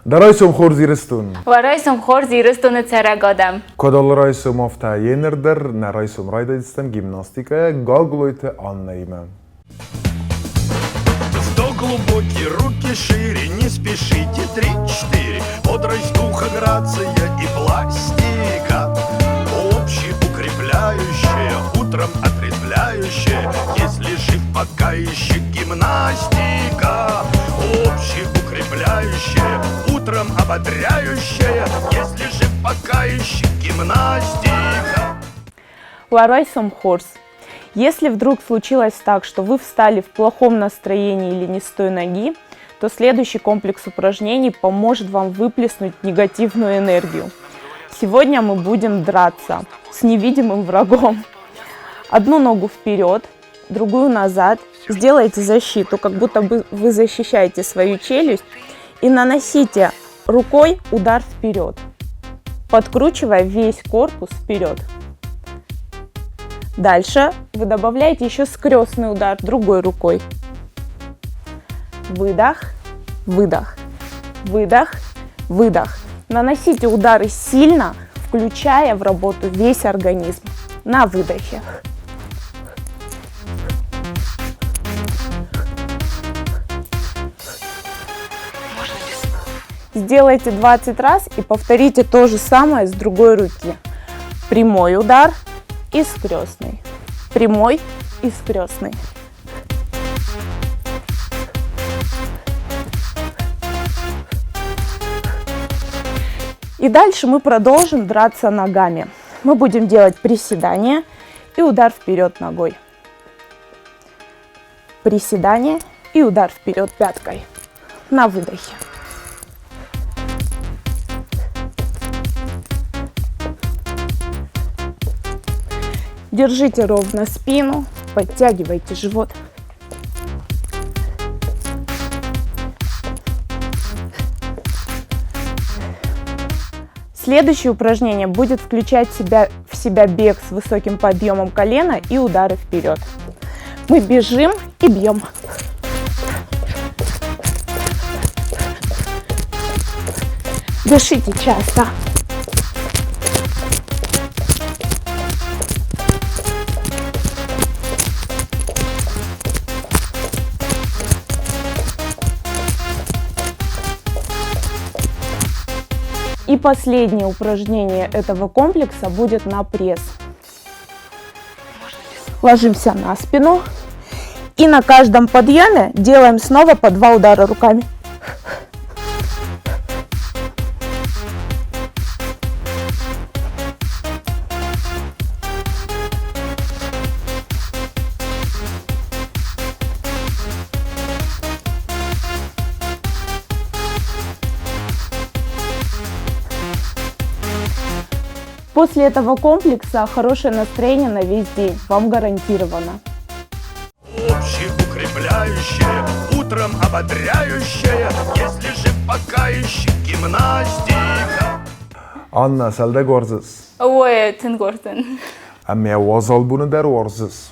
Дӕ райсом хорз, Ирыстон! Уӕ райсом хорз, Ирыстоны цӕрӕг адӕм! Куыд алы райсом, афтӕ еныр дӕр нӕ райсом райдайдзыстӕм гимнастикӕйӕ Гаглойты Аннӕимӕ. Вдох глубокий, руки шире, не спешите, три-четыре. Бодрость духа, грация и пластика. Общеукрепляющая, утром отрезвляющая. Если жив, пока еще гимнастика. Общеукрепляющая, утром ободряющая. Если жив, пока еще гимнастика. Уӕ райсом хорз! Если вдруг случилось так, что вы встали в плохом настроении или не с той ноги, то следующий комплекс упражнений поможет вам выплеснуть негативную энергию. Сегодня мы будем драться с невидимым врагом. Одну ногу вперед, другую назад. Сделайте защиту, как будто бы вы защищаете свою челюсть. И наносите рукой удар вперед, подкручивая весь корпус вперед. Дальше вы добавляете еще скрестный удар другой рукой. Выдох, выдох, выдох, выдох. Наносите удары сильно, включая в работу весь организм. На выдохе. Сделайте 20 раз и повторите то же самое с другой руки. Прямой удар и скрестный. Прямой и скрестный. И дальше мы продолжим драться ногами. Мы будем делать приседания и удар вперед ногой. Приседание и удар вперед пяткой. На выдохе. Держите ровно спину, подтягивайте живот. Следующее упражнение будет включать в себя бег с высоким подъемом колена и удары вперед. Мы бежим и бьем. Дышите часто. И последнее упражнение этого комплекса будет на пресс. Ложимся на спину и на каждом подъеме делаем снова по 2 удара руками. После этого комплекса хорошее настроение на весь день вам гарантировано. Общеукрепляющее, утром ободряющее, если жив, пока ищи гимнастика. Анна, сӕлдӕг уарзыс? Ой, тынг уарзын. Ӕмӕ уазал боны дӕр уарзыс?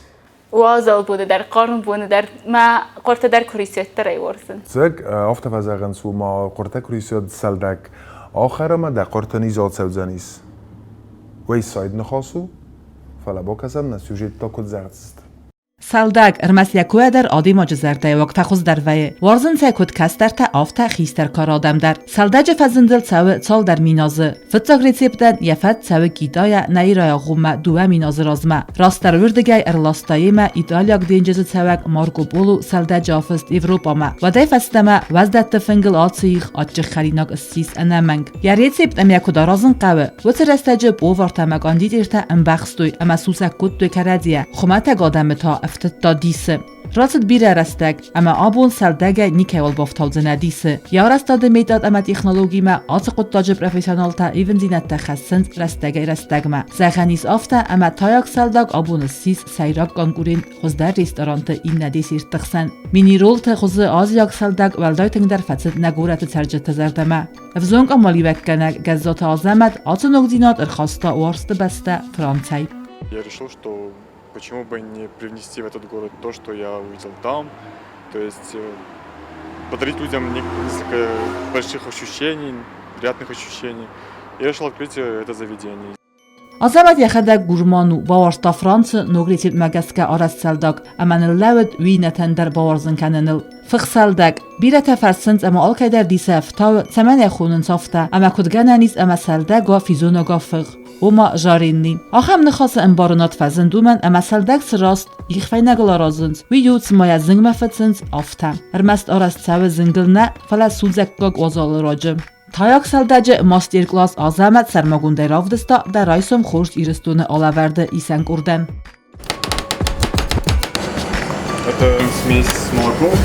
Уазал боны дӕр, хъарм боны дӕр, мӕ хъуыртӕ дӕр куырисӕттӕрӕй уарзын. Цӕг, афтӕ фӕзӕгъынц, ома хъуыртӕ куырисӕд сӕлдӕг ахӕр ӕмӕ дӕ хъуырты низ ацӕудзӕнис. Уый сайд ныхас у, фӕлӕ бакӕсӕм нӕ сюжет та куыд зӕгъдзысты. Сӕлдӕг, ӕрмӕст йӕ койӕ дӕр адӕймаджы зӕрдӕйы уаг фӕхуыздӕр вӕййы. Уарзынц ӕй куыд кӕстӕртӕ, афтӕ хистӕр кары адӕм дӕр. Сӕлдӕджы фӕзындыл цӕуы цалдӕр мин азы. Фыццаг рецептӕн йӕ фӕд цӕуы Китайӕ Наирайы агъоммӕ 2 000 азы размӕ. Растдӕр уырдыгӕй ӕрласта йемӕ италиаг денджызы цӕуӕг Марко Поло сӕлдӕджы афыст Европӕмӕ. Уӕдӕй фӕстӕмӕ уӕздӕтты фынгыл ацы их адджын хӕринаг ссис ӕнӕмӕнг. Йӕ рецепт ӕм йӕ куыд аразын хъӕуы, уыцы рӕстӕджы повартӕ ӕмӕ кондитертӕ ӕмбӕхстой ӕмӕ сусӕг кодтой кӕрӕдзийӕ, хуымӕтӕг адӕмы та ӕфтыдта дисы. Рацыд бирӕ рӕстӕг, ӕмӕ абон сӕлдӕгӕй никӕйуал бафтаудзынӕ дисы. Йӕ арӕзтады метод ӕмӕ технологимӕ ацы хъуыддаджы профессионалтӕ ивындзинӕдтӕ хӕссынц рӕстӕгӕй-рӕстӕгмӕ. Зӕгъӕн ис афтӕ, ӕмӕ тайаг сӕлдӕг абон ссис сӕйраг конкурент хуыздӕр ресторанты иннӕ десертты хсӕн. Мини-роллты хуызы азиаг сӕлдӕг уӕлдай тынгдӕр фӕцыд нӕ горӕты цӕрджыты зӕрдӕмӕ. Ӕвзонг амалиуӕггӕнӕг Гӕззаты Азӕмӕт ацы ногдзинад ӕрхаста уарзты бӕстӕ Францӕй. Я решил, что почему бы не привнести в этот город то, что я увидел там. То есть подарить людям несколько больших ощущений, приятных ощущений. Я решил открыть это заведение. Азӕмӕт йӕхӕдӕг гурман у, бауарзта Францы ног рецептмӕ гӕсгӕ арӕзт сӕлдӕг ӕмӕ ныллӕууыд уый иннӕтӕн дӕр бауарзын кӕныныл. Фых сӕлдӕг. Бирӕтӕ фӕрсынц ӕмӕ алкӕйдӕр дисы ӕфтауы, цӕмӕн ӕй хонынц афтӕ, ӕмӕ куыд гӕнӕн ис ӕмӕ сӕлдӕг уа физонӕгау фых, ома жаренный. Ахӕм ныхасы ӕмбарынад фӕзынд уымӕн, ӕмӕ сӕлдӕг цы раст, их фӕйнӕгыл аразынц, уый у, цыма йӕ зынгмӕ фыцынц, афтӕ. Ӕрмӕст арӕзт цӕуы зынгыл нӕ, фӕлӕ судзӕггаг уазалы раджы. Тайаг сӕлдӕджы мастер-класс Азӕмӕт сӕрмагондӕй равдыста дӕ райсом хорз Ирыстоны алӕвӕрды исӕн къордӕн. Это смесь с молоком.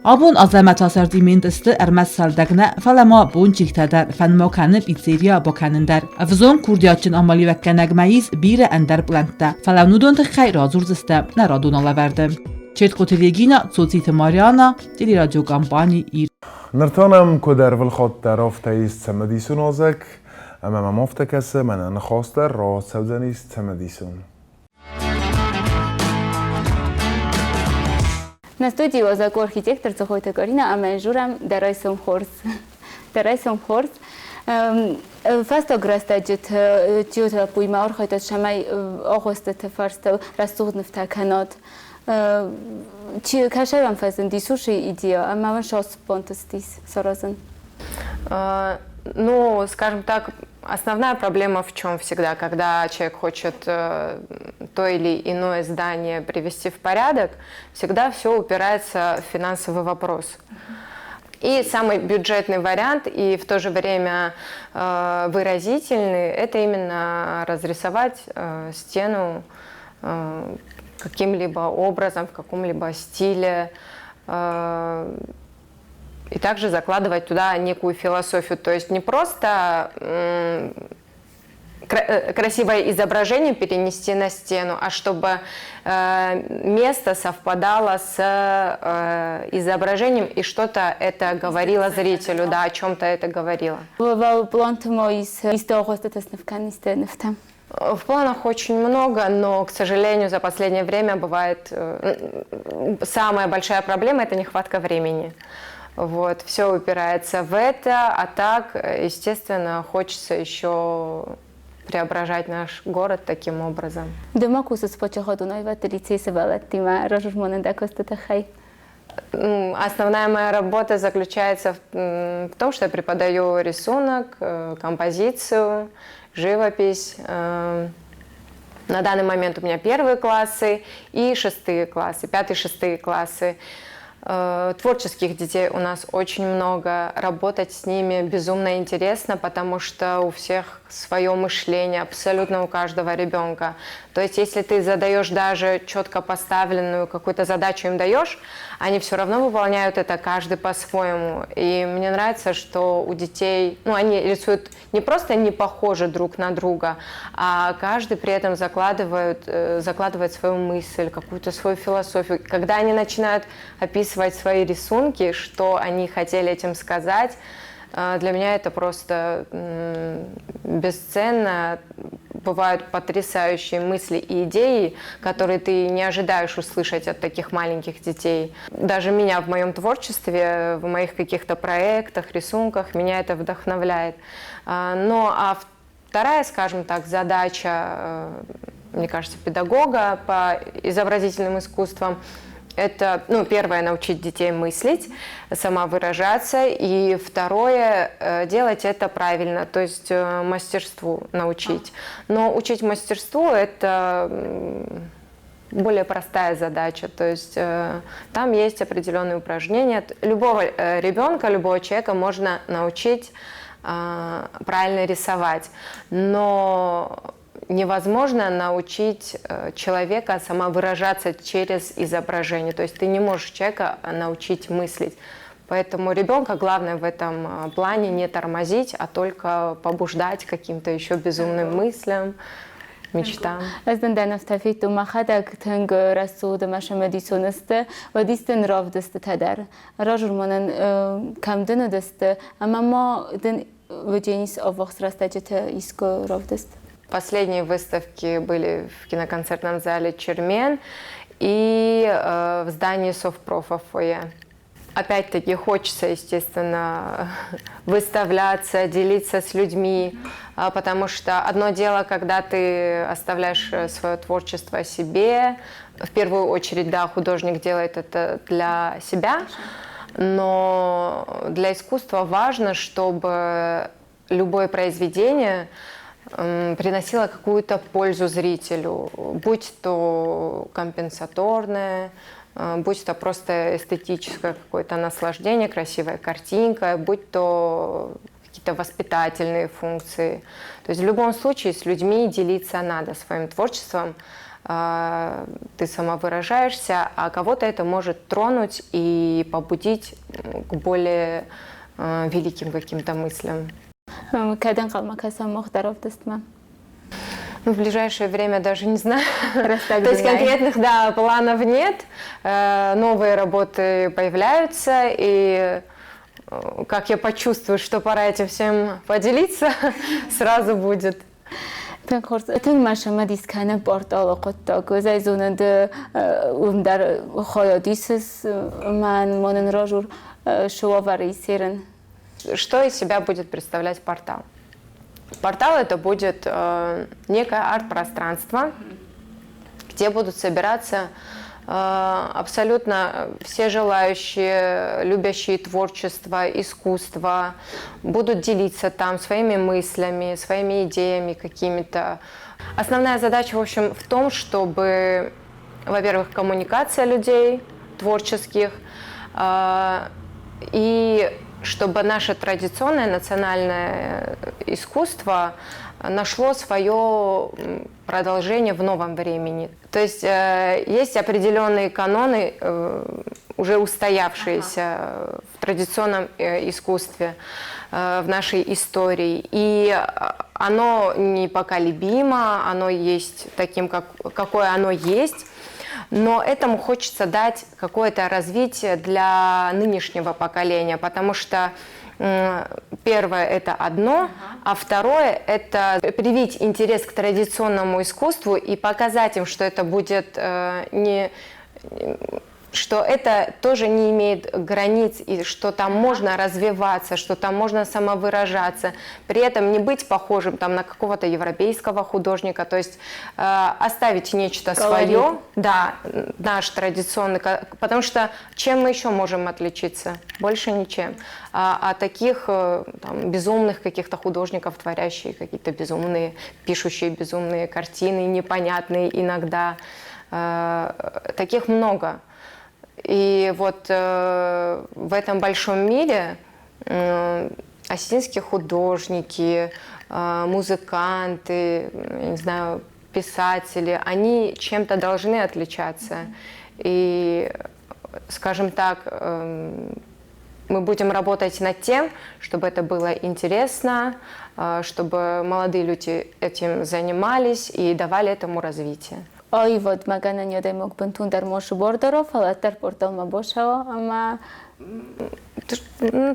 Абон Азӕмӕт ассортимент сты ӕрмӕст сӕлдӕг нӕ, фӕлӕ ма бончиктӕ дӕр, фӕнма кӕны пиццерия бакӕнын дӕр. Ӕвзонг курдиатджын амалиуӕггӕнӕгмӕ ис бирӕ ӕндӕр пълӕнттӕ, фӕлӕ уыдон тыххӕй радзурдзысты нӕ радон алӕвӕрды. Четкоты Регина, Цоциты Мариана, телерадиокомпани Ир. Ныр та нӕм куыд ӕрвылхатт дӕр афтӕ ис цымыдисон азӕг, ӕмӕ мӕм афтӕ кӕсы, мӕнӕ ныхас дӕр рацӕудзӕнис цымыдисон. На студии уазӕг архитектор Цохойты Карина ӕмӕ журӕм дӕ райсом хорз. Дӕ райсом хорз. Фӕстаг рӕстӕджыты Тиоты лӕппуимӕ архайдтат, цӕмӕй агъуыстыты фӕрстыл рӕсугъд нывтӕ кӕнат. Чи кӕсӕй уӕм фӕзынди суши идея ӕмӕ уын сос бантыстис саразын? Ну, скажем так, основная проблема в чем всегда, когда человек хочет то или иное здание привести в порядок, всегда все упирается в финансовый вопрос. И самый бюджетный вариант, и в то же время выразительный, это именно разрисовать стену каким-либо образом, в каком-либо стиле, и также закладывать туда некую философию. То есть не просто красивое изображение перенести на стену, а чтобы место совпадало с изображением и что-то это говорило зрителю, да, о чем-то это говорило. В планах очень много, но, к сожалению, за последнее время бывает самая большая проблема – это нехватка времени. Вот, все упирается в это, а так, естественно, хочется еще преображать наш город таким образом. Ды ма кусыс паддзахадон аивӕдты лицейы сывӕллӕттимӕ разурмонӕн дӕ куысты тыххӕй? Основная моя работа заключается в том, что я преподаю рисунок, композицию, живопись. На данный момент у меня первые классы и шестые классы, пятые, шестые классы. Творческих детей у нас очень много. Работать с ними безумно интересно, потому что у всех свое мышление, абсолютно у каждого ребенка. То есть если ты задаешь даже четко поставленную какую-то задачу им даешь, они все равно выполняют это каждый по-своему. И мне нравится, что у детей, ну, они рисуют не просто не похожи друг на друга, а каждый при этом закладывает свою мысль, какую-то свою философию. Когда они начинают описывать свои рисунки, что они хотели этим сказать, для меня это просто бесценно. Бывают потрясающие мысли и идеи, которые ты не ожидаешь услышать от таких маленьких детей. Даже меня в моем творчестве, в моих каких-то проектах, рисунках, меня это вдохновляет. Ну а вторая, скажем так, задача, мне кажется, педагога по изобразительным искусствам – это, ну, первое, научить детей мыслить, самовыражаться, и второе, делать это правильно, то есть мастерству научить. Но учить мастерству – это более простая задача, то есть там есть определенные упражнения. Любого ребенка, любого человека можно научить правильно рисовать, но невозможно научить человека самовыражаться через изображение. То есть ты не можешь человека научить мыслить. Поэтому ребенка главное в этом плане не тормозить, а только побуждать каким-то еще безумным мыслям. мечтам. Ӕз дын дӕ нывтӕ федтон, мӕхӕдӕг тынг рӕсугъд ӕмӕ цымыдисон сты, уӕд исты равдыстытӕ дӕр. Разур мӕнӕн кӕм дын уыдысты ӕмӕ ма дын уыдзӕнис ӕввахс рӕстӕджыты искуы равдыст? Последние выставки были в киноконцертном зале «Чермен» и в здании Совпрофа фойе. Опять-таки хочется, естественно, выставляться, делиться с людьми, потому что одно дело, когда ты оставляешь свое творчество себе, в первую очередь, да, художник делает это для себя, но для искусства важно, чтобы любое произведение приносило какую-то пользу зрителю, будь то компенсаторное, будь то просто эстетическое какое-то наслаждение, красивая картинка, будь то какие-то воспитательные функции. То есть в любом случае с людьми делиться надо своим творчеством, ты самовыражаешься, а кого-то это может тронуть и побудить к более великим каким-то мыслям. Кӕд ӕнхъӕлмӕ кӕсӕм мах дӕр равдыстмӕ? Ну, в ближайшее время даже не знаю. То есть конкретных, да, планов нет. Новые работы появляются, и как я почувствую, что пора этим всем поделиться, сразу будет. Тынг хорз, тынг мӕ цымыдис кӕны порталы хъуыддаг. Ӕз ӕй зонын, ды уым дӕр хайад исыс, мӕн ма нын разур, цы уавӕры ис ерын. Что из себя будет представлять портал? Портал это будет некое арт-пространство, где будут собираться абсолютно все желающие, любящие творчество, искусство, будут делиться там своими мыслями, своими идеями какими-то. Основная задача, в общем, в том, чтобы, во-первых, коммуникация людей творческих, и чтобы наше традиционное национальное искусство нашло свое продолжение в новом времени. То есть есть определенные каноны, уже устоявшиеся в традиционном искусстве, в нашей истории. И оно непоколебимо, оно есть таким, какое оно есть. Но этому хочется дать какое-то развитие для нынешнего поколения, потому что первое – это одно, а второе – это привить интерес к традиционному искусству и показать им, что это будет не что это тоже не имеет границ, и что там можно развиваться, что там можно самовыражаться, при этом не быть похожим там на какого-то европейского художника, то есть оставить нечто свое, да, наш традиционный, потому что чем мы еще можем отличиться? Больше ничем. А таких там, безумных каких-то художников, творящие какие-то безумные, пишущие безумные картины, непонятные иногда, таких много. И вот в этом большом мире осетинские художники, музыканты, я не знаю, писатели, они чем-то должны отличаться. И, скажем так, мы будем работать над тем, чтобы это было интересно, чтобы молодые люди этим занимались и давали этому развитие. Аивадмӕ гӕнӕн адӕймаг бынтондӕр ма сыбар дара, фӕлӕ дӕр порталмӕ бацӕуа ӕмӕ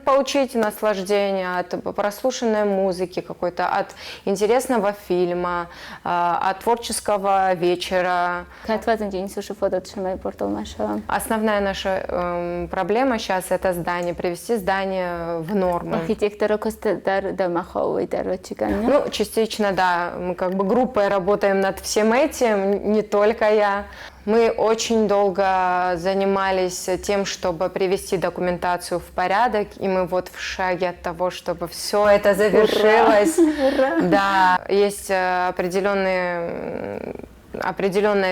Получить наслаждение от прослушанной музыки какой-то, от интересного фильма, от творческого вечера. Кӕд фӕзындзӕнис уыцы фадат цӕмӕй порталмӕ ссӕуӕм? Основная наша проблема сейчас это здание, привести здание в норму. Архитекторы куыст дӕр дӕмӕ хауы дӕр вӕччыгӕн, Ну, частично, да. Мы как бы группой работаем над всем этим, не только я. Мы очень долго занимались тем, чтобы привести документацию в порядок, и мы вот в шаге от того, чтобы все это завершилось. Ура! Да, есть определенная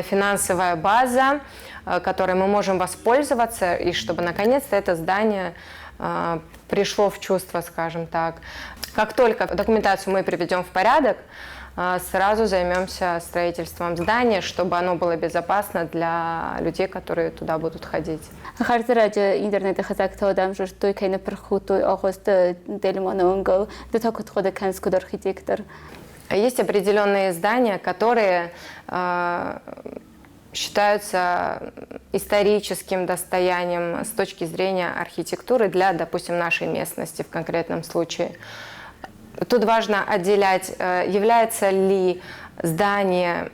финансовая база, которой мы можем воспользоваться, и чтобы наконец-то это здание пришло в чувство, скажем так. Как только документацию мы приведем в порядок, сразу займемся строительством здания, чтобы оно было безопасно для людей, которые туда будут ходить. Хӕрзӕрӕджы интернеты хызӕгты адӕм дзырдтой, кӕй ныппырх кодтой агъуыст Дельманы уынгыл. Ды та куыд хъуыды кӕныс, куыд архитектор? Есть определенные здания, которые считаются историческим достоянием с точки зрения архитектуры для, допустим, нашей местности в конкретном случае. Тут важно отделять, является ли здание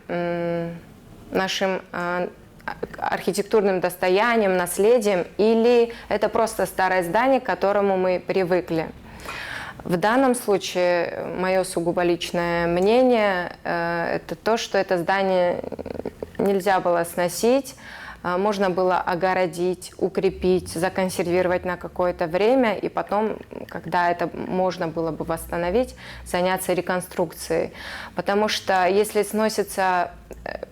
нашим архитектурным достоянием, наследием, или это просто старое здание, к которому мы привыкли. В данном случае мое сугубо личное мнение это то, что это здание нельзя было сносить, можно было огородить, укрепить, законсервировать на какое-то время, и потом, когда это можно было бы восстановить, заняться реконструкцией. Потому что если сносится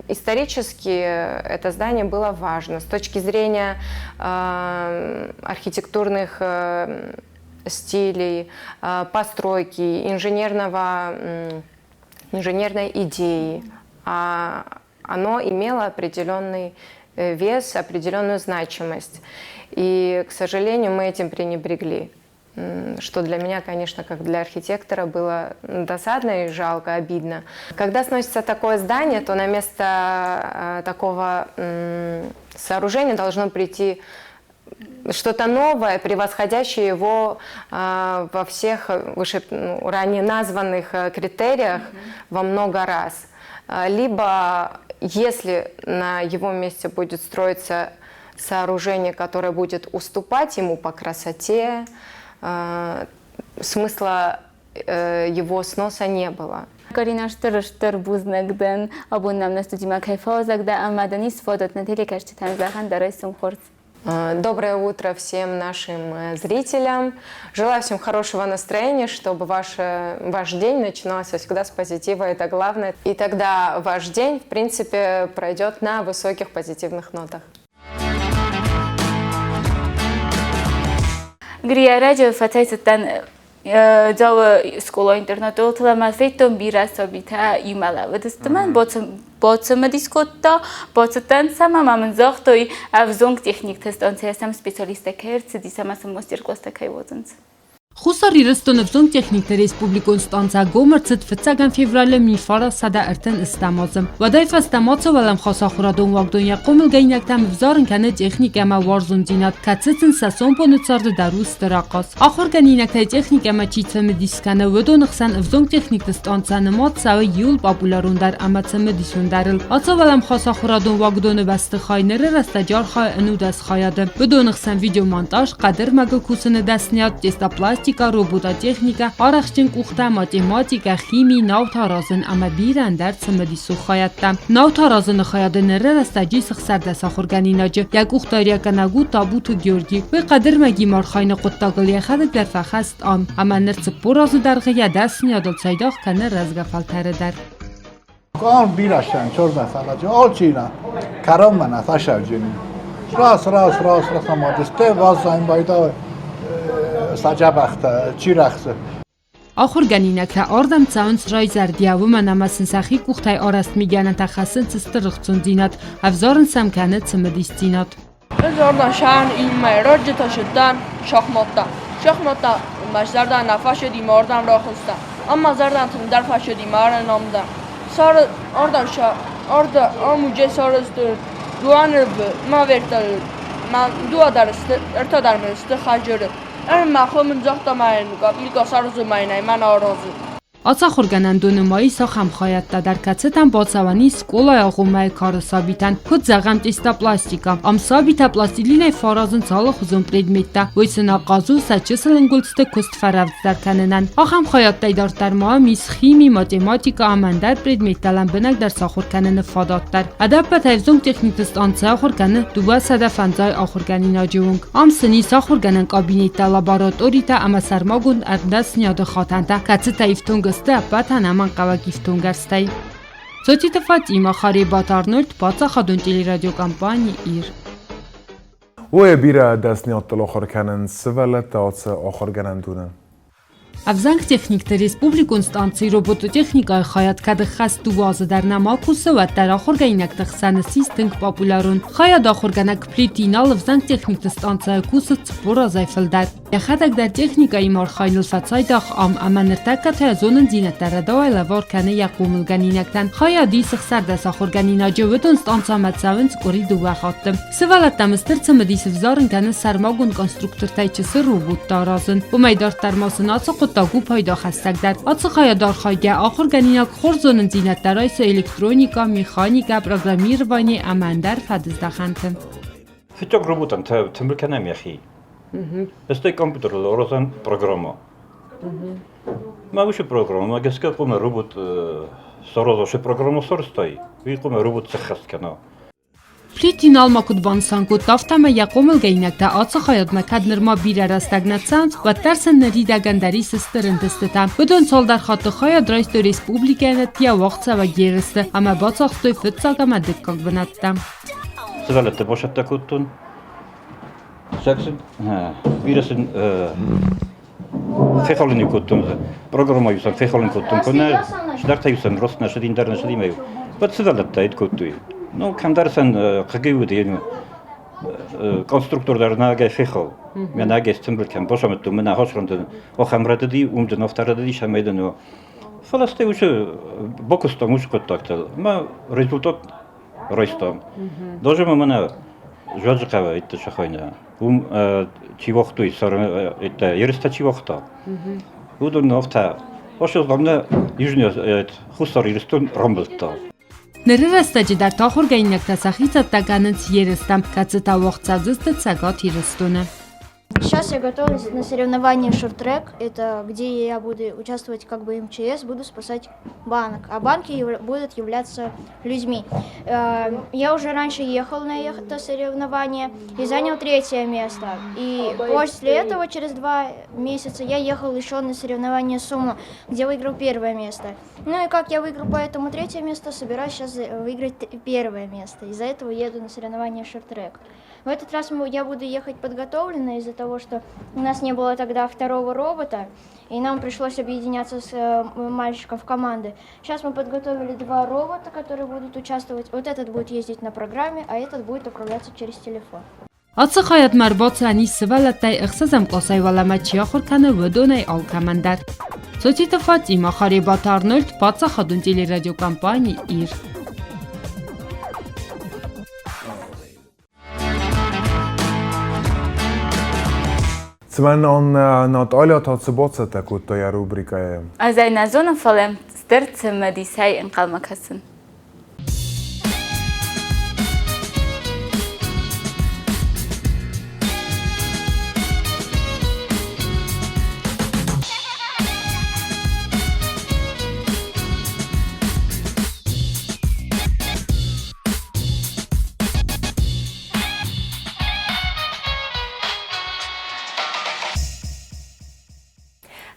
исторически, это здание было важно. С точки зрения архитектурных стилей, постройки, инженерной идеи, оно имело определенный вес, определенную значимость. И, к сожалению, мы этим пренебрегли, что для меня, конечно, как для архитектора, было досадно и жалко, обидно. Когда сносится такое здание, то на место такого сооружения должно прийти что-то новое, превосходящее его во всех выше, ну, ранее названных критериях во много раз. Либо, если на его месте будет строиться сооружение, которое будет уступать ему по красоте, смысла его сноса не было. Карина, стыр бузныг дӕн, абон нӕм нӕ студимӕ кӕй фӕуазӕг дӕ ӕмӕ дын ис фадат нӕ телекӕсджытӕн зӕгъӕн дӕ райсом хорз. Доброе утро всем нашим зрителям. Желаю всем хорошего настроения, чтобы ваш день начинался всегда с позитива, это главное. И тогда ваш день, в принципе, пройдет на высоких позитивных нотах. Гри, ӕрӕджы фӕцӕйцыдтӕн Дзауы скъола-интернаты ӕмӕ федтон бирӕ сабитӕ иумӕ лӕууыдысты мӕн, бацымыдис кодта, бацыдтӕн сӕм ӕмӕ мын загътой, ӕвзонг техникты станцӕйӕ сӕм специалисттӕ кӕй ӕрцыдис ӕмӕ сын мастер-класстӕ кӕй уадзынц. Хуссар Ирыстоны ӕвзонг техникты республикон станцӕ гом ӕрцыд фыццӕгӕм февралы 1938 азы. Уӕдӕй фӕстӕмӕ ацы уӕлӕмхас ахуырадон уагдон йӕ хъомылгӕнинӕгтӕм ӕвзарын кӕны техникӕ ӕмӕ уарзондзинад, кӕцы сын сӕ сомбоны царды дӕр у стыр ахъаз. Ахуыргӕнинӕгтӕй техникӕмӕ чи цымыдис кӕны, уыдоны хсӕн ӕвзонг техникты станцӕ нымад цӕуы иууыл популярондӕр ӕмӕ цымыдисондӕрыл. Ацы уӕлӕмхас ахуырадон уагдоны бӕстыхай ныры рӕстӕджы архайы ӕнудӕс хайады. Уыдоны хсӕн видеомонтаж, хъӕдырмӕгыл кусыны дӕсныйад, тестопластикӕ, робототехникӕ, арӕхстджын къухтӕ, математикӕ, хими, наутӕ аразын ӕмӕ бирӕ ӕндӕр цымыдисон хайӕдтӕ. Наутӕ аразыны хайады ныры рӕстӕджы ис 16 ахуыргӕнинаджы. Йӕ къухдариуӕггӕнӕг у Табуты Георги. Уый хъӕдырмӕгимӕ архайыны хъуыддагыл йӕхӕдӕг дӕр фӕхӕст ам, ӕмӕ ныр 40 азы дӕргъы йӕ дӕсныйадыл цайдагъ кӕны рӕзгӕ фӕлтӕры дӕр. Ам бирӕ сӕн чорна фӕлӕ алчи нӕ кӕронмӕ нӕ фӕсӕвджын. Раз, раз, раз, раз амадысты, баззайын байдауы саджабӕхтӕ, чирӕхсы. Ахуыргӕнинӕгтӕ ардӕм цӕуынц райзӕрдийӕ, уымӕн ӕмӕ сын сӕхи къухтӕй арӕзт мигӕнӕнтӕ хӕссынц стыр ӕхцондзинад, ӕвзарын сӕм кӕны цымыдисдзинад. Ӕз ардӕм сӕн имӕ рӕджытӕ сыдтӕн шахматтӕ. Шахматтӕ мӕ зӕрдӕ нӕ фӕсыди мӕ ардӕм рахызтӕн. Ам мӕ зӕрдӕ тынгдӕр фӕсыди мӕ арӕнамдӕн. Сары ардӕм сӕ ардӕ ам уыджы сарӕзтой дуанырбы мӕ вертолет. Мӕ дуа дӕр сты, ӕртӕ дӕр мын сты хаджыры. Ӕмӕ хо мын загъта мӕ капелька саразы мӕнӕй мӕн аразы. Ацы ахуыргӕнӕндоны ма ис ахӕм хайӕдтӕ дӕр, кӕцытӕм бацӕуӕн ис скъолайы агъоммӕйы кары сабитӕн, куыд зӕгъӕм, тестопластикӕ. Ам сабитӕ пластилинӕй фӕаразынц алыхуызон предметтӕ, уый сын ахъаз у сӕ чысыл ӕнгуылдзты куыст фӕрӕвдздӕр кӕнынӕн. Ахӕм хайӕдтӕй дарддӕр ма ам ис хими, математикӕ ӕмӕ ӕндӕр предметтӕ лӕмбынӕгдӕр сахуыр кӕныны фадат дӕр. Ӕдӕппӕт ӕвзонг техникты станцӕ ахуыр кӕны 205 ахуыргӕнинаджы онг. Ам сын ис ахуыргӕнӕн кабинеттӕ, лабораторитӕ ӕмӕ сӕрмагонд ӕрдӕсныйады хатӕнтӕ, кӕцытӕ ифтонг сты ӕппӕт ӕнӕмӕнгхъӕуӕг ифтонггӕрзтӕй. Цоциты Фатимӕ, Харебаты Арнольд, паддзахадон телерадиокомпани «Ир». Уый бирӕ дӕсныйӕдтыл ахуыр кӕнынц сывӕллӕттӕ ацы ахуыргӕнӕндоны. Ӕвзангтехникты республикон станцийы робототехникӕйы хайад кӕд ӕххӕст дыууӕ азы дӕр нӕма кусы, уӕддӕр ахуыргӕнинӕгты хсӕн ссис тынг популярон. Хайады ахуыргӕнӕг Плиты Инал ӕвзангтехникты станцӕйы кусы 40 азӕй фылдӕр. Йӕхӕдӕг дӕр техникӕимӕ архайыныл фӕцайдагъ ам ӕмӕ ныртӕккӕ та йӕ зонындзинӕдтӕ рӕдауӕй лӕвар кӕны йӕ хъомылгӕнинӕгтӕн. Хайад исы 16 ахуыргӕнинаджы, уыдон станцӕмӕ цӕуынц къуыри дыууӕ хатты. Сывӕллӕттӕм стыр цымыдис ӕвзарын кӕны сӕрмагонд конструктортӕй чысыл роботтӕ аразын. Уымӕй дарддӕр ма сын ацы хъуыддаг у пайдахӕссӕг дӕр. Ацы хайады архайгӕ ахуыргӕнинаг хорз зонындзинӕдтӕ райсы электроникӕ, механикӕ, программировани ӕмӕ ӕндӕр фӕдыздӕхӕнты. Фыццаг роботӕн тымбыл кӕнӕм йӕхи. Стӕй компьютерыл аразӕм программӕ. Мӕ уыцы программӕмӕ гӕсгӕ хъуамӕ робот сараза цы программӕ сарӕзтай, уый хъуамӕ робот сӕххӕст кӕна. Плити Налма куыд банысан кодта, афтӕмӕй йӕ хъомылгӕнинӕгтӕ ацы хайадмӕ кӕд нырма бирӕ рӕстӕг нӕ цӕуынц, уӕддӕр сын ныридӕгӕн дӕр ис стыр ӕнтыстытӕ. Уыдон цалдӕр хатты хайад райстой республикӕйӕн ӕддейӕ уагъдцӕуӕг ерысты ӕмӕ бацахстой фыццаг ӕмӕ дыккаг бынӕттӕ. Сывӕллӕтты бацӕттӕ кодтон. Бирӕ сын фехалын кодтон, программӕ сын фехалын кодтон, куы нӕ цыдӕртӕ-иу сын рост нӕ цыди, ӕндӕр нӕ цыди ӕмӕ-иу уӕд сывӕллӕттӕ ид кодтой. Ну, кӕмдӕр сын хъыг уыди, конструктор дӕр нагӕй фехал. Мӕ нагӕй стымбыл кӕм бацамыдтон, мӕ ахосрон дын охӕм рӕдыди, уым дын офтӕ рӕдыди, сӕмӕй дын Фӕлӕ стӕй уыцы бакуыстам уыцы хъуыддӕгтыл ӕмӕ результат райстам. Даже ма мӕнӕ Зӕджыхъӕуы итты сахайна. Уым чи уагътой, это ерыстӕ чи уагъта, уыдон афтӕ Ошоздам Южный Хуссар Ирыстон рамбылдта. Ныры рӕстӕджы дӕр та ахуыргӕнинӕгтӕ сӕхи цӕттӕ кӕнынц ерыстӕм, кӕцытӕ уагъд цӕудзысты Цӕгат Ирыстоны. Сейчас я готовлюсь на соревнования шорт-трек, это где я буду участвовать как бы МЧС, буду спасать банок, а банки будут являться людьми. Я уже раньше ехал на это соревнование и занял третье место. И после этого, через 2 месяца, я ехал еще на соревнование сумо, где выиграл первое место. Ну и как я выиграл поэтому третье место, собираюсь сейчас выиграть первое место. Из-за этого еду на соревнования шорт-трек. В этот раз я буду ехать подготовлена из-за того, что у нас не было тогда второго робота, и нам пришлось объединяться с мальчиком в команды. Сейчас мы подготовили два робота, которые будут участвовать. Вот этот будет ездить на программе, а этот будет управляться через телефон. Ацы хайадмӕ ӕрбацӕуӕн ис сывӕллӕттӕй ӕхсӕзӕм къласӕй уӕлӕмӕ чи ахуыр кӕны, уыдонӕй алкӕмӕн дӕр. Цоциты Фатима, Харебаты Арнольд, паддзахадон телерадиокомпани «Ир». Цымӕ Наталья та цы бацӕттӕ кодта йӕ рубрикӕйы? Ӕз ӕй нӕ зонын, фӕлӕ стыр цымыдисӕй ӕнхъӕлмӕ кӕсын.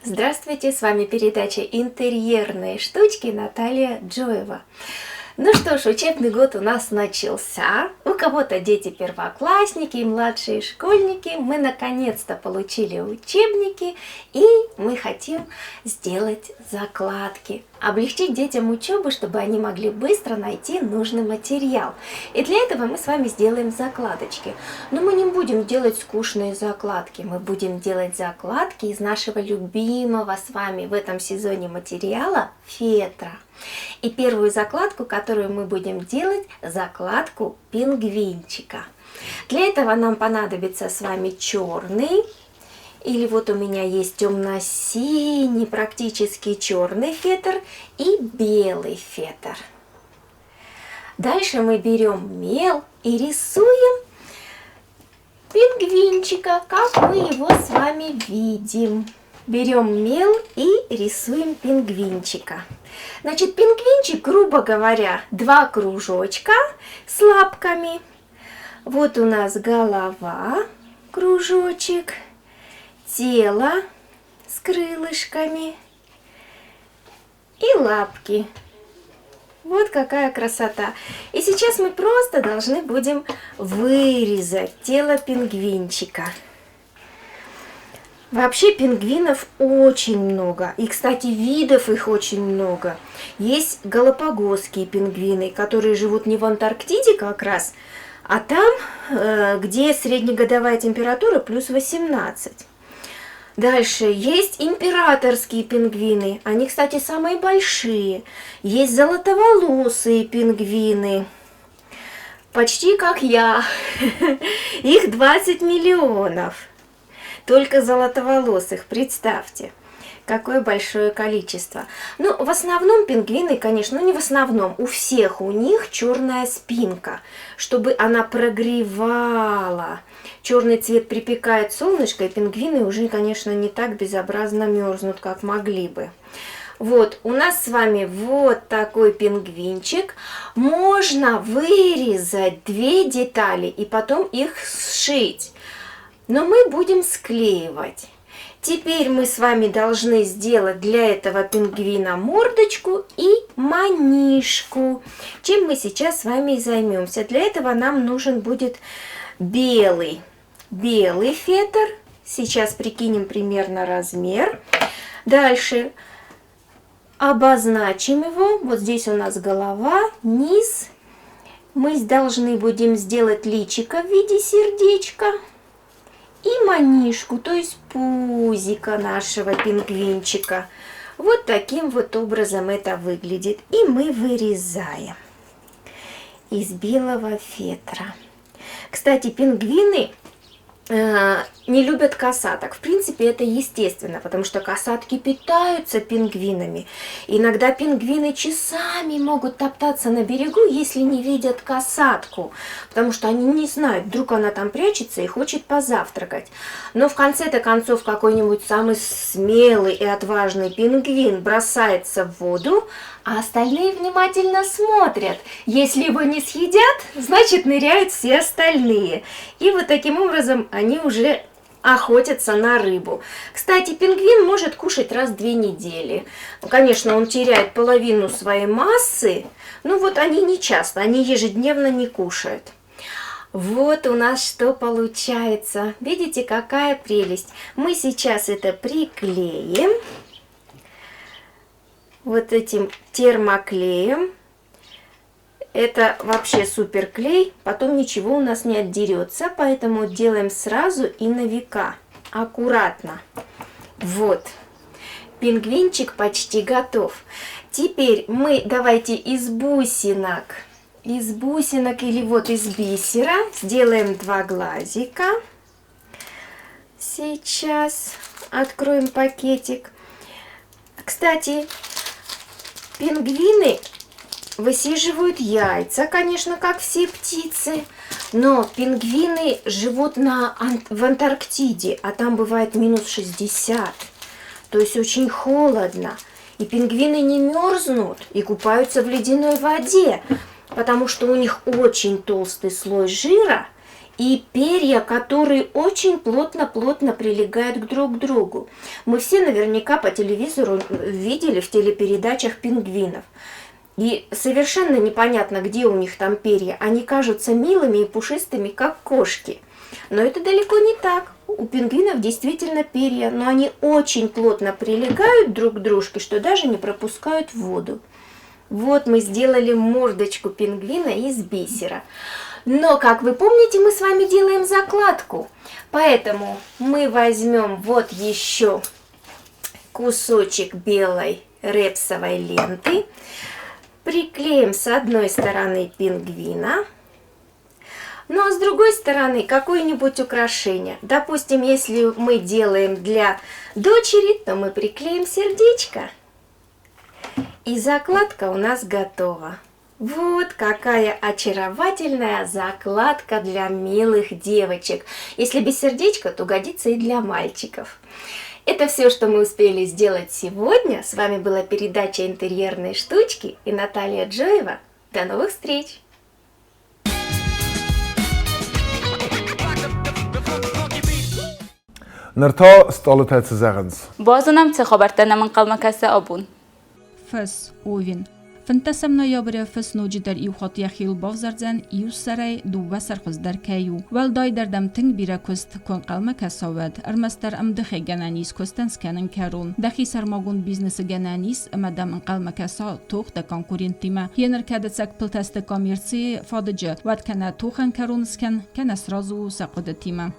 Здравствуйте, с вами передача «Интерьерные штучки» Наталья Джоева. Ну что ж, учебный год у нас начался. У кого-то дети первоклассники и младшие школьники. Мы наконец-то получили учебники и мы хотим сделать закладки. Облегчить детям учебу, чтобы они могли быстро найти нужный материал. И для этого мы с вами сделаем закладочки. Но мы не будем делать скучные закладки. Мы будем делать закладки из нашего любимого с вами в этом сезоне материала фетра. И первую закладку, которую мы будем делать, закладку пингвинчика. Для этого нам понадобится с вами черный, или вот у меня есть темно-синий, практически черный фетр и белый фетр. Дальше мы берем мел и рисуем пингвинчика, как мы его с вами видим. Берем мел и рисуем пингвинчика. Значит, пингвинчик, грубо говоря, два кружочка с лапками. Вот у нас голова, кружочек, тело с крылышками и лапки. Вот какая красота. И сейчас мы просто должны будем вырезать тело пингвинчика. Вообще пингвинов очень много. И, кстати, видов их очень много. Есть галапагосские пингвины, которые живут не в Антарктиде как раз, а там, где среднегодовая температура плюс 18. Дальше есть императорские пингвины. Они, кстати, самые большие. Есть золотоволосые пингвины. Почти как я. Их 20 миллионов. Только золотоволосых, представьте. Какое большое количество. Ну, в основном пингвины, конечно, ну не в основном, у всех у них черная спинка, чтобы она прогревала. Черный цвет припекает солнышко, и пингвины уже, конечно, не так безобразно мерзнут, как могли бы. Вот, у нас с вами вот такой пингвинчик. Можно вырезать две детали и потом их сшить. Но мы будем склеивать. Теперь мы с вами должны сделать для этого пингвина мордочку и манишку. Чем мы сейчас с вами и займемся. Для этого нам нужен будет белый, белый фетр. Сейчас прикинем примерно размер. Дальше обозначим его. Вот здесь у нас голова, низ. Мы должны будем сделать личико в виде сердечка и манишку, то есть пузика нашего пингвинчика. Вот таким вот образом это выглядит. И мы вырезаем из белого фетра. Кстати, пингвины не любят касаток. В принципе, это естественно, потому что касатки питаются пингвинами. Иногда пингвины часами могут топтаться на берегу, если не видят касатку, потому что они не знают, вдруг она там прячется и хочет позавтракать. Но в конце-то концов какой-нибудь самый смелый и отважный пингвин бросается в воду, а остальные внимательно смотрят. Если его не съедят, значит ныряют все остальные. И вот таким образом они уже охотятся на рыбу. Кстати, пингвин может кушать раз в 2 недели. Конечно, он теряет половину своей массы, но вот они не часто, они ежедневно не кушают. Вот у нас что получается. Видите, какая прелесть. Мы сейчас это приклеим вот этим термоклеем. Это вообще супер клей, потом ничего у нас не отдерется, поэтому делаем сразу и на века, аккуратно. Вот, пингвинчик почти готов. Теперь мы давайте из бусинок или вот из бисера сделаем 2 глазика. Сейчас откроем пакетик. Кстати, пингвины высиживают яйца, конечно, как все птицы, но пингвины живут в Антарктиде, а там бывает минус 60, то есть очень холодно. И пингвины не мерзнут и купаются в ледяной воде, потому что у них очень толстый слой жира и перья, которые очень плотно-плотно прилегают друг к другу. Мы все наверняка по телевизору видели в телепередачах пингвинов. И совершенно непонятно, где у них там перья. Они кажутся милыми и пушистыми, как кошки. Но это далеко не так. У пингвинов действительно перья, но они очень плотно прилегают друг к дружке, что даже не пропускают воду. Вот мы сделали мордочку пингвина из бисера. Но, как вы помните, мы с вами делаем закладку. Поэтому мы возьмем вот еще кусочек белой репсовой ленты. Приклеим с одной стороны пингвина, ну а с другой стороны какое-нибудь украшение. Допустим, если мы делаем для дочери, то мы приклеим сердечко. И закладка у нас готова. Вот какая очаровательная закладка для милых девочек. Если без сердечка, то годится и для мальчиков. Это все, что мы успели сделать сегодня. С вами была передача «Интерьерные штучки» и Наталья Джоева. До новых встреч! Ныр та стъалытӕ цы зӕгъынц? Базонӕм цы хабӕрттӕ нӕм ӕнхъӕлмӕ кӕсы абон. Фыс, Овен. Фынддӕсӕм ноябры фыс ноджыдӕр иу хатт йӕхиуыл бавзардзӕн, иу сӕрӕй дыууӕ сӕр хуыздӕр кӕй у. Уӕлдайдӕр дӕм тынг бирӕ куыст куы ӕнхъӕлмӕ кӕса, уӕд. Ӕрмӕстдӕр ӕмдыхӕй гӕнӕн ис куыстӕн скӕнын кӕрон. Дӕхи сӕрмагонд бизнесы гӕнӕн ис, ӕмӕ дӕм ӕнхъӕлмӕ кӕса тох дӕ конкуренттимӕ. Еныр кӕд ӕцӕг пылтӕ сты коммерцийы фадыджы, уӕд кӕнӕ тохӕн кӕрон скӕн, кӕнӕ сразы у сӕ хъуыдытимӕ.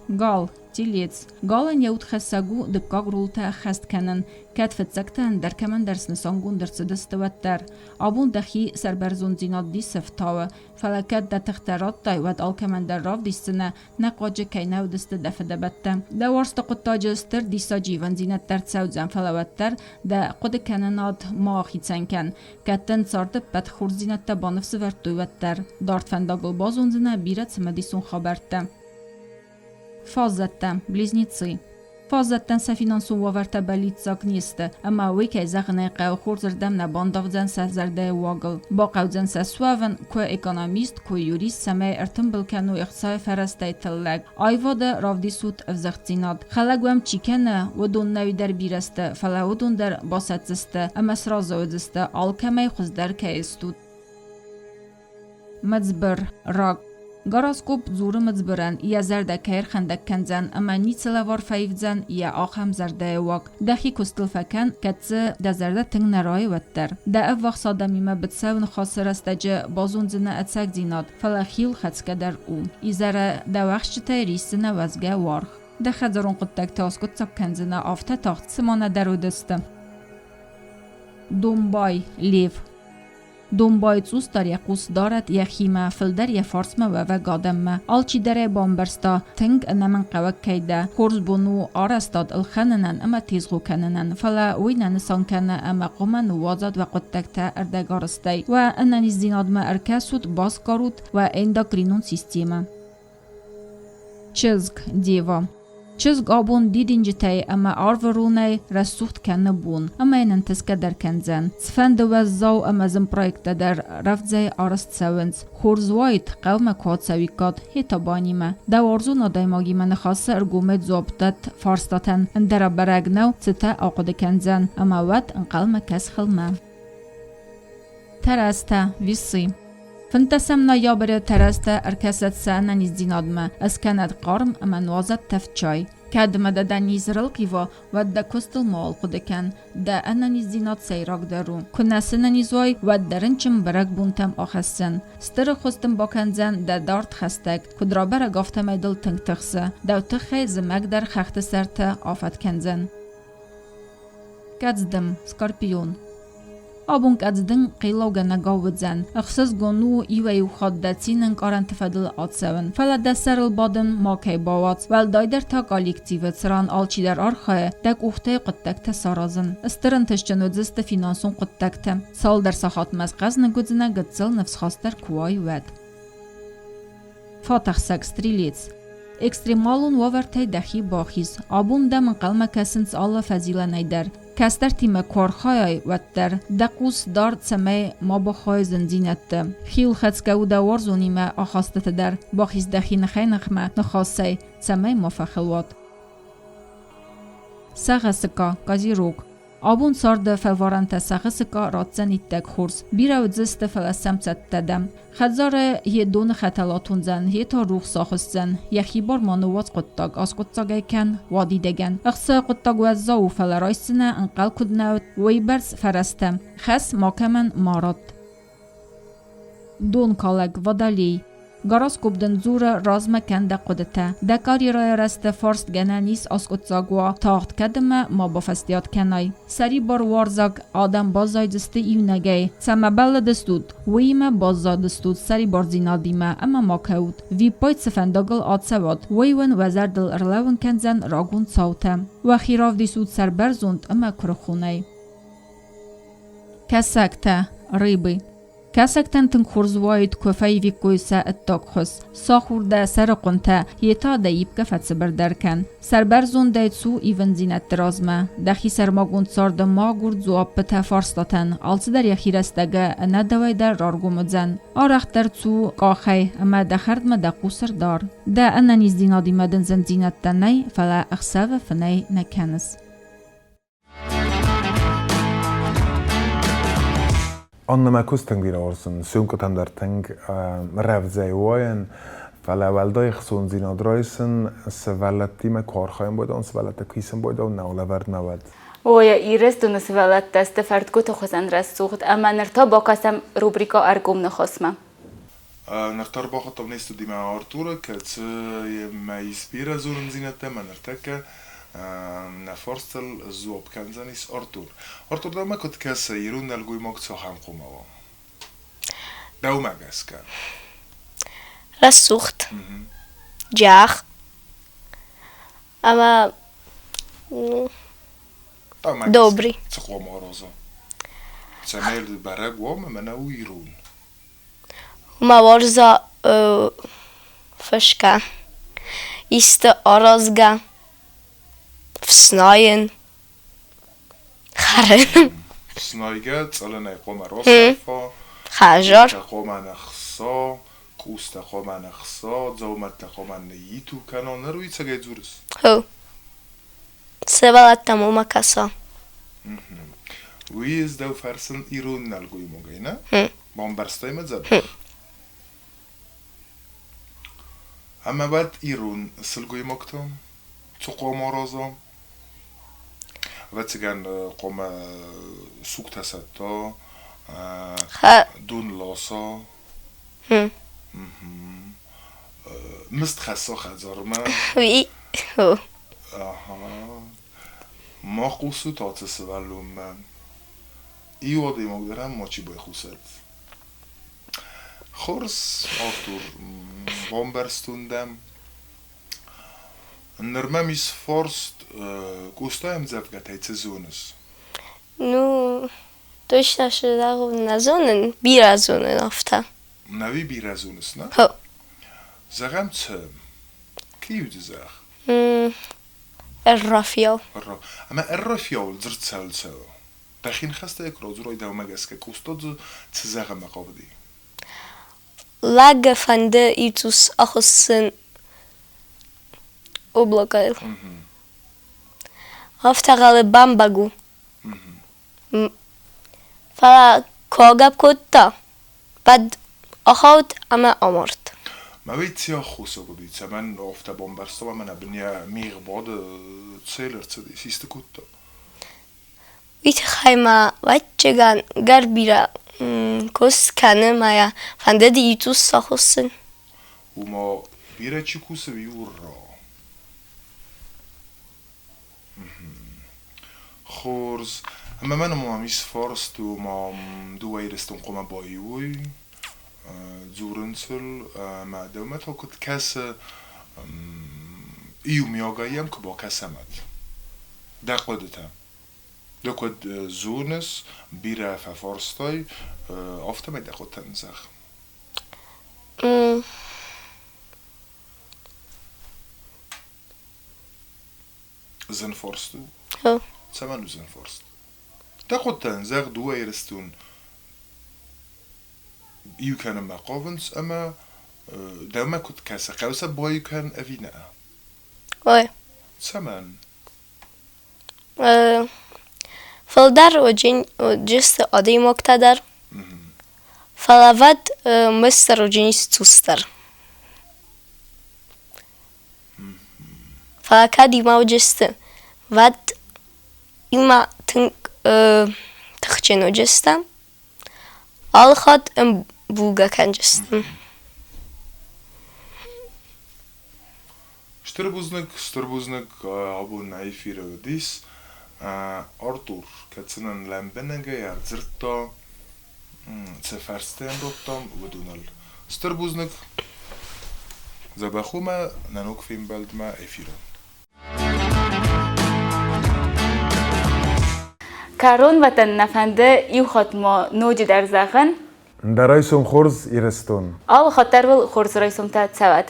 Гал, телец. Галӕн йӕ удхӕссӕг у дыккаг ролтӕ ӕххӕст кӕнын, кӕд фыццӕгтӕ ӕндӕр кӕмӕндӕр снысангонд ӕрцыдысты, уӕддӕр. Абон дӕхи сӕрбӕрзонддзинад дисы фтауы, фӕлӕ кӕд дӕ тыхтӕ радтай, уӕд алкӕмӕн дӕр равдисдзынӕ, нӕ хъуаджы кӕй нӕ уыдысты дӕ фыдӕбӕттӕ. Дӕ уарзты хъуыддаджы стыр диссаджы ивӕндзинӕдтӕ ӕрцӕудзӕн, фӕлӕ уӕддӕр дӕ хъуыдыкӕнынад ма ахицӕн кӕн. Кӕд дын царды ӕппӕт хорздзинӕдтӕ баныфсӕвӕрдтой, уӕддӕр. Дард фӕндагыл базондзынӕ бирӕ цымыдисон хабӕрттӕ. Фаззӕттӕ, близнецы. Фаззӕттӕн сӕ финансон уавӕртӕ бӕллиццаг не сты, ӕмӕ уый, кӕй зӕгъын ӕй хъӕуы, хорзырдӕм нӕ бандавдзӕн сӕ зӕрдӕйы уагыл. Бахъӕудзӕн сӕ суӕвын, куы экономист, куы юрист, цӕмӕй ӕртымбыл кӕной ӕхцайы фӕрӕзтӕй тыллӕг. Аивады равдисут ӕвзӕгъддзинад. Хӕлӕг уӕм чи кӕны, уыдон нӕуи дӕр бирӕ сты, фӕлӕ уыдон дӕр басӕтдзысты ӕмӕ сразы уыдзысты, алкӕмӕй хуыздӕр кӕй стут. Мыдзбыр, рак. Гороскоп дзуры мыдзбырӕн, йӕ зӕрдӕ кӕй ӕрхӕндӕг кӕндзӕн ӕмӕ ницы лӕвар фӕивдзӕн йӕ ахӕм зӕрдӕйы уаг. Дӕхи куыстыл фӕкӕн, кӕд дзы дӕ зӕрдӕ тынг нӕ райы, уӕддӕр. Дӕ ӕввахс адӕмимӕ быцӕу ныхасы рӕстӕджы базондзынӕ ӕцӕгдзинад, фӕлӕ хил хӕцгӕ дӕр у. Изӕры дӕ уӕхсчытӕй рисдзынӕ уӕзгӕ уаргъ. Дӕ хӕдзарон хъуыддӕгтӕ аскъуыддзаг кӕндзынӕ афтӕ тагъд, цыма нӕдӕр уыдысты. Домбай, лев. Домбай цъусдӕр йӕ хъус дарӕд йӕхимӕ, фылдӕр йӕ фарсмӕ уӕвӕг адӕммӕ. Алчидӕр ӕй бамбӕрста, тынг ӕнӕмӕнгхъӕуӕг кӕй дӕ. Хорз бон у арӕзтад ӕлхӕнынӕн ӕмӕ тезгъо кӕнынӕн, фӕлӕ уый нӕ нысан кӕны ӕмӕ хъуамӕ ныууадзат уӕ хъуыддӕгтӕ ӕрдӕгарӕзтӕй. Уӕ ӕнӕниздзинадмӕ ӕркӕсут, басгарут уӕ эндокринон системӕ. Чызг, дева. Чызг абон дидинджытӕй ӕмӕ арвы ронӕй рӕсугъд кӕны бон, ӕмӕ йын ӕнтысгӕ дӕр кӕндзӕн. Цыфӕнды уӕззау ӕмӕ зын проекттӕ дӕр рӕвдзӕй арӕзт цӕуынц. Хорз уаид, хъӕумӕ куы ацӕуиккат, Хетабанимӕ. Дӕ уарзон адӕймагимӕ ныхасы ӕргомӕй дзуапп дӕтт фарстатӕн, ӕндӕра бӕрӕг нӕу, цытӕ ахъуыды кӕндзӕн, ӕмӕ уӕд ӕнхъӕлмӕ кӕс хылмӕ. Тӕрӕзтӕ, весы. 15 ноябры тӕрӕзтӕ ӕркӕсӕд сӕ ӕнӕниздзинадмӕ, ӕскӕнӕд хъарм ӕмӕ нуазӕд тӕвд чай. Кӕд ӕмӕ дӕ дӕ низ рылхъива, уӕд дӕ куыстыл мауал хъуыды кӕн, дӕ ӕнӕниздзинад сӕйрагдӕр у. Куы нӕ сынӕниз уай, уӕд дӕ рынчын бӕрӕгбонтӕм ахӕсдзӕн. Стыр ӕххуыс дын бакӕндзӕн дӕ дард хӕстӕг, куыд рабӕрӕг, афтӕмӕй дыл тынг тыхсы. Дӕу тыххӕй зымӕг дӕр хӕхты сӕрты афӕд кӕндзӕн. Кӕдздым, скорпион. Абон кӕдздын хъеллаугӕнӕгау уыдзӕн. Ӕхсызгон у иуӕй-иу хатт дӕ цины ӕнкъарӕнты фӕдыл ацӕуын. Фӕлӕ дӕ сӕрыл бадын макӕй бауадз, уӕлдайдӕр та коллективы, цыран алчидӕр архайы дӕ къухтӕй хъуыддӕгтӕ саразын. Стыр ӕнтыстджын уыдзысты финансон хъуыддӕгтӕ. Цалдӕр сахатмӕ схъӕзныг уыдзынӕ гыццыл ныфсхастдӕр куы уай, уӕд. Фатӕхсӕг стрелец. Экстремалон уавӕртӕй дӕхи бахиз. Абон дӕм ӕнхъӕлмӕ кӕсынц алы фӕзилӕнӕй дӕр. Кӕстӕртимӕ куы архайай, уӕддӕр дӕ хъус дар, цӕмӕй ма бахауай зындзинӕдты. Хиуылхӕцгӕ у дӕ уарзонимӕ ахастыты дӕр. Бахиз дӕхи ныхӕй-ныхмӕ ныхасӕй, цӕмӕй ма фӕхыл уат. Сагъӕсыка, козерог. Абон царды фӕлварӕнтӕ сӕгъы сыкъа ратдзӕн иттӕг хорз. Бирӕ уыдзысты, фӕлӕ сӕм цӕттӕ дӕ. Хӕдзары йе доны хӕтӕл атондзӕн, йе та рухс ахуысдзӕн. Йӕхи бар ма ныууадз хъуыддаг, аскъуыддзаг ӕй кӕн уадидӕгӕн. Ӕхцайы хъуыддаг уӕззау у, фӕлӕ райсдзынӕ, ӕнхъӕл куыд нӕ уыд, уыйбӕрц фӕрӕзтӕ. Хӕс макӕмӕн ма ратт. Донкалӕг, водолей. Гороскоп дын дзуры, размӕ кӕн дӕ хъуыдытӕ. Дӕ карьерӕйы рӕзты фарст гӕнӕн ис аскъуыддзаг уа, тагъд кӕдмӕ ма бафӕстиат кӕнай. Сӕрибаруарзаг адӕм баззайдзысты иунӕгӕй. Цӕмӕ бӕллыдыстут, уыимӕ баззадыстут сӕрибардзинадимӕ ӕмӕ ма кӕут. Виппайд цы фӕндагыл ацӕуат, уый уын уӕ зӕрдыл ӕрлӕууын кӕндзӕн рагон цаутӕ. Уӕхи равдисут сӕрбӕрзонд ӕмӕ куырыхонӕй. Кӕсӕгтӕ, рыбы. Кӕсӕгтӕн тынг хорз уаид, куы фӕивиккой сӕ ӕддаг хуыз. Сахур дӕ сӕрыхъуынтӕ, йе та дӕ ипкӕ фӕцыбырдӕр кӕн. Сӕрбӕрзондӕй цу ивындзинӕдты размӕ. Дӕхи сӕрмагонд царды мӕгуыр дзуаппытӕ фарстатӕн алцыдӕр йӕхи рӕстӕгы ӕнӕ дӕуӕй дӕр раргом уыдзӕн. Арӕхдӕр цу къахӕй ӕмӕ дӕ хӕрдмӕ дӕ хъус ӕрдар. Дӕ ӕнӕниздзинадимӕ дын зындзинӕдтӕ нӕй, фӕлӕ ӕхсӕвы фынӕй нӕ кӕныс. Аннӕ мӕ куыст тынг бирӕ уарзын, съемкӕтӕм дӕр тынг рӕвдзӕй уайын, фӕлӕ уӕлдай ӕхцондзинад райсын сывӕллӕттимӕ куы архайын байдайон, сывӕллӕттӕ куы исын байдайон, нӕ лӕвӕрд мӕ уӕд. Ой, Ирыстоны сывӕллӕттӕ сты фӕрдгуыты хуызӕн рӕсугъд, ӕмӕ ныр та бакӕсӕм рубрикӕ Ӕргом ныхасмӕ. Ныр та ӕрбахуыдтам не студимӕ Артуры, кӕцы йемӕ ис бирӕ зонындзинӕдтӕ ӕмӕ ныртӕккӕ нӕ фарстыл дзуапп кӕндзӕнис Артур. Артур, дӕумӕ куыд кӕсы, ирон нӕлгоймаг цахӕм хъуамӕ уа? Дӕумӕ гӕсгӕ. Рӕсугъд, джах ӕмӕ добрый. Цы хъуамӕ араза? Цӕмӕй бӕрӕг уа, ӕмӕ нӕ у ирон. Ма уарза фысгӕ, исты аразгӕ, фснайын, хӕрын. Фснайгӕ цъылынӕй хъуамӕ расӕрфа, Хӕзар. Хъуамӕ ныхса, къустӕ хъуамӕ ныхса, дзаумӕттӕ хъуамӕ ныйиту кӕна. Ныр уый цӕгӕй дзурыс? Хо. Сывӕллӕттӕм уымӕ кӕса. Уый ӕз дӕу фӕрсын ирон нӕлгоймагӕй, нӕ? Бамбӕрстай мӕ дзӕбӕх? Ӕмӕ уӕд ирон сылгоймӕгтӕ цы хъуамӕ араза? Ӕвӕццӕгӕн, хъуамӕ сугтӕ сӕтта, дон ласа, мызд хӕсса хӕдзармӕ. Ма хъусут ацы сывӕллонмӕ. Иу адӕймаг дӕр ӕм мачи байхъусӕд. Хорз, Артур, бамбӕрстон дӕ. Ныр мӕм ис фарст, Къоста ӕмдзӕвгӕтӕй цы зоныс? Ну, точно нӕ зонын, бирӕ зонын афтӕ. Нӕуи бирӕ зоныс, нӕ? Зӕгъӕм, цы? Киу ды зӕгъ? Ӕррафиау. Ӕмӕ ӕррафиау дзырд цӕуыл цӕуы? Дӕхи ныхӕстӕй куы радзурай дӕумӕ гӕсгӕ, Къоста дзы цы зӕгъынмӕ хъавыди? Лӕггӕ фӕнды ицъус ахуыссын облакайыл. Афтӕ гъӕлы бӕмбӕг у. Фӕлӕ куы агӕпп кодта, уӕд ахауд ӕмӕ амард. Мӕ уый ци аххосаг уыди, цӕмӕн афтӕ бамбӕрстам ӕмӕ нӕ бын йӕ мигъ бады цел ӕрцыди, систы кодта? Уый тыххӕй ма, ӕвӕццӕгӕн, гӕр бирӕ куыст кӕны мӕ йӕ фӕндыди ицъус ахуыссын. Уымӕ бирӕ чи кусы, уый ура. Хорз. Ӕмӕ мӕнӕ мӕм ис фарст, ома дыууӕ Ирыстон хъуамӕ баиу дзурынц ыл ӕмӕ дӕумӕ та куыд кӕсы, иумиагӕй йӕм куы бакӕсӕм ӕд? Дӕ хъуыдытӕ. Ды куыд зоныс, бирӕ фӕфарстай, афтӕмӕй дӕ хъуыдытӕ зӕгъ. Зын фарст у? Цӕмӕн у зын фарст? Дӕ хъуыдытӕн зӕгъ, дыууӕ Ирыстон иу кӕнынмӕ хъавынц ӕмӕ дӕумӕ куыд кӕсы, хъӕуы сӕ баиу кӕнын ӕви нӕ? Ой. Цӕмӕн? Фылдӕр уыдысты адӕймӕгтӕ дӕр, фӕлӕ уӕд мыстер уыдис цъусдӕр. Фӕлӕ кӕд иумӕ уыдысты, уӕд иумӕ тынг тыхджын уыдыстӕм, алы хатт ӕмбулгӕ кӕндзыстӕм. Стыр бузныг, стыр бузныг, абон нӕ эфиры уыдис. Артур, кӕцы нын лӕмбынӕгӕй ӕрдзырдта, цы фӕрстытӕ йӕм радтам, уыдоныл. Стыр бузныг. Дзӕбӕх у мӕ нӕ ног фембӕлдмӕ эфиры. Кӕронбӕттӕн нӕ фӕнды иу хатт ма ноджыдӕр зӕгъын. Дӕ райсом хорз, Ирыстон! Алы хатт дӕр уыл хорз райсомтӕ цӕуӕд!